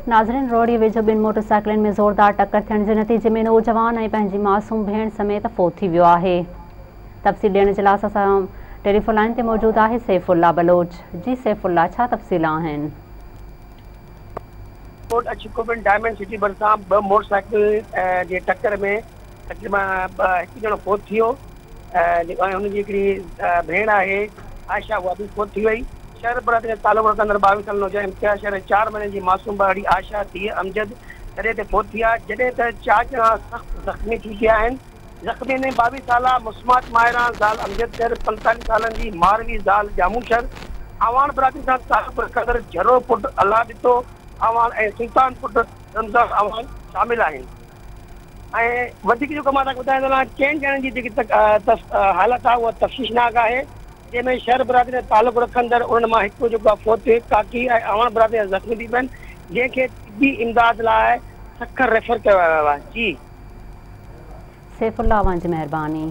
ناظرين، روهڙي ويجهو ٻن موٽر سائيڪلن ۾ زوردار ٽڪر ٿيڻ جي نتيجي ۾ نوجوان ۽ پنهنجي معصوم ڀيڻ سميت فوت ٿي ويو آهي. تفصيل ڏيڻ جي لاء اسان سان ٽيليفون لائين تي موجود آهي سيف الله بلوچ. جي سيف الله، ڇا تفصيل آهن؟ ڪوٽ اڇڪوبن ڊائمنڊ سٽي ڀرسان ٻه موٽر سائيڪل جي ٽڪر ۾ تقريبن هڪ ڄڻو فوت ٿي ويو ۽ هن جي هڪڙي ڀيڻ آهي عائشه اها به فوت ٿي وئي. شهر برادري سان تعلق رکندڙ 22 ساله نوجوان امتياز شر ۽ 4 مهينن جي معصوم ٻارڙي عائشه ڌيء امجد تڏي تي فوت ٿي ويا، جڏهن ته 4 ڄڻا سخت زخمي ٿي پيا آهن. زخمين ۾ 22 ساله مسمات ماهران زال امجد شر، 45 سالن جي ماروي زال ڄامون شر، اعواڻ برادري سان تعلق رکندڙ جھرو پٽ الله ڏتو اعواڻ ۽ سلطان پٽ رمضان اعواڻ شامل آهن. ۽ وڌيڪ جيڪو مان توهان کي ٻڌائيندو هلان چئن ڄڻن جي جيڪي حالت آهي اها تشويشناڪ آهي جنهن ۾ شر برادري سان تعلق رکندڙ انهن مان هڪ جيڪو آهي فوت ٿيو هڪ ڪاڪي ۽ اعواڻ برادري جا زخمي ٿي پيا آهن جنهن کي طبي امداد لاء سکر ريفر ڪيو ويو آهي جي. سيف الله اوهان جي مهرباني.